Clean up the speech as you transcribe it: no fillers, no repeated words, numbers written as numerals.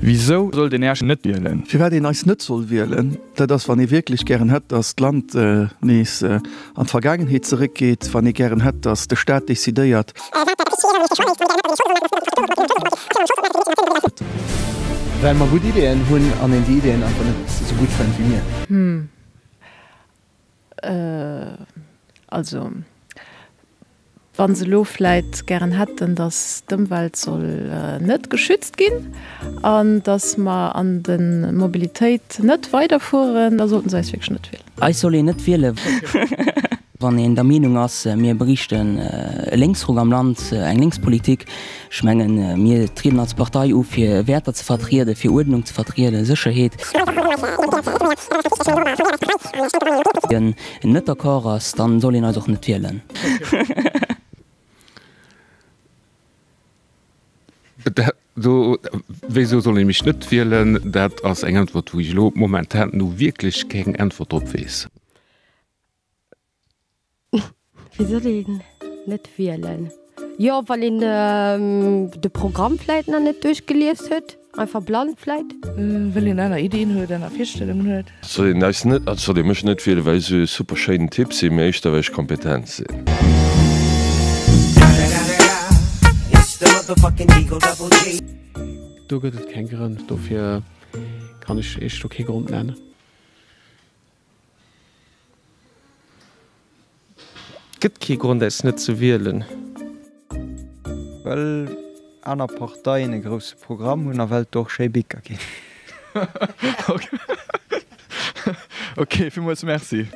Wisou sollt een Äech net wielen? Firwat een eis net soll wielen, dat ass wann ee wierklech gären hätt, datt d'Land nees an d'Vergaangenheet zeréckgeet, wann ee gären hätt, datt de Staat decidéiert, Well mer gutt Ideeën hunn an een déi Ideeën einfach net esou gutt fënnt wéi mir. Hm, also wa se elo vläit gären hätten, datt d'Ëmwelt soll net geschützt ginn an datt mer an de Mobilitéit net weiderfueren, da sollten se eis wierklech net wielen. Eis soll een net wielen. Wann een der Meenung ass, mir beriichten e Lénksruck am Land, eng Lénkspolitik, ech mengen, mir trieden als Partei u fir Wäerter ze vertrieden, fir Uerdnung ze vertrieden, Sécherheet. Een net d'accord ass, dann soll een eis och net wielen. Wéisou soll ee mech net wielen? Dat ass eng Äntwert, wou ech elo momentan nu wierklech keng Äntwert drop weess. Wéi soll een net wielen? Jo, well een de Programm vläit nach net duerchgelies huet, einfach blann vläit. Well een aner Iddien huet, aner Virstellungen huet. Soll een eis net, also soll ee mech net wielen, well ech esou e super schéinen Typ sinn, mee éischter well ech kompetent sinn. Do gëtt et keng Grënn, dofir kann ech Iech do kee Grond nennen. Gëtt kee Grond äis net ze wielen. Well aner Parteien e grousse Programm hunn a well et do och schéi Bicker ginn. Ok, villmools Merci.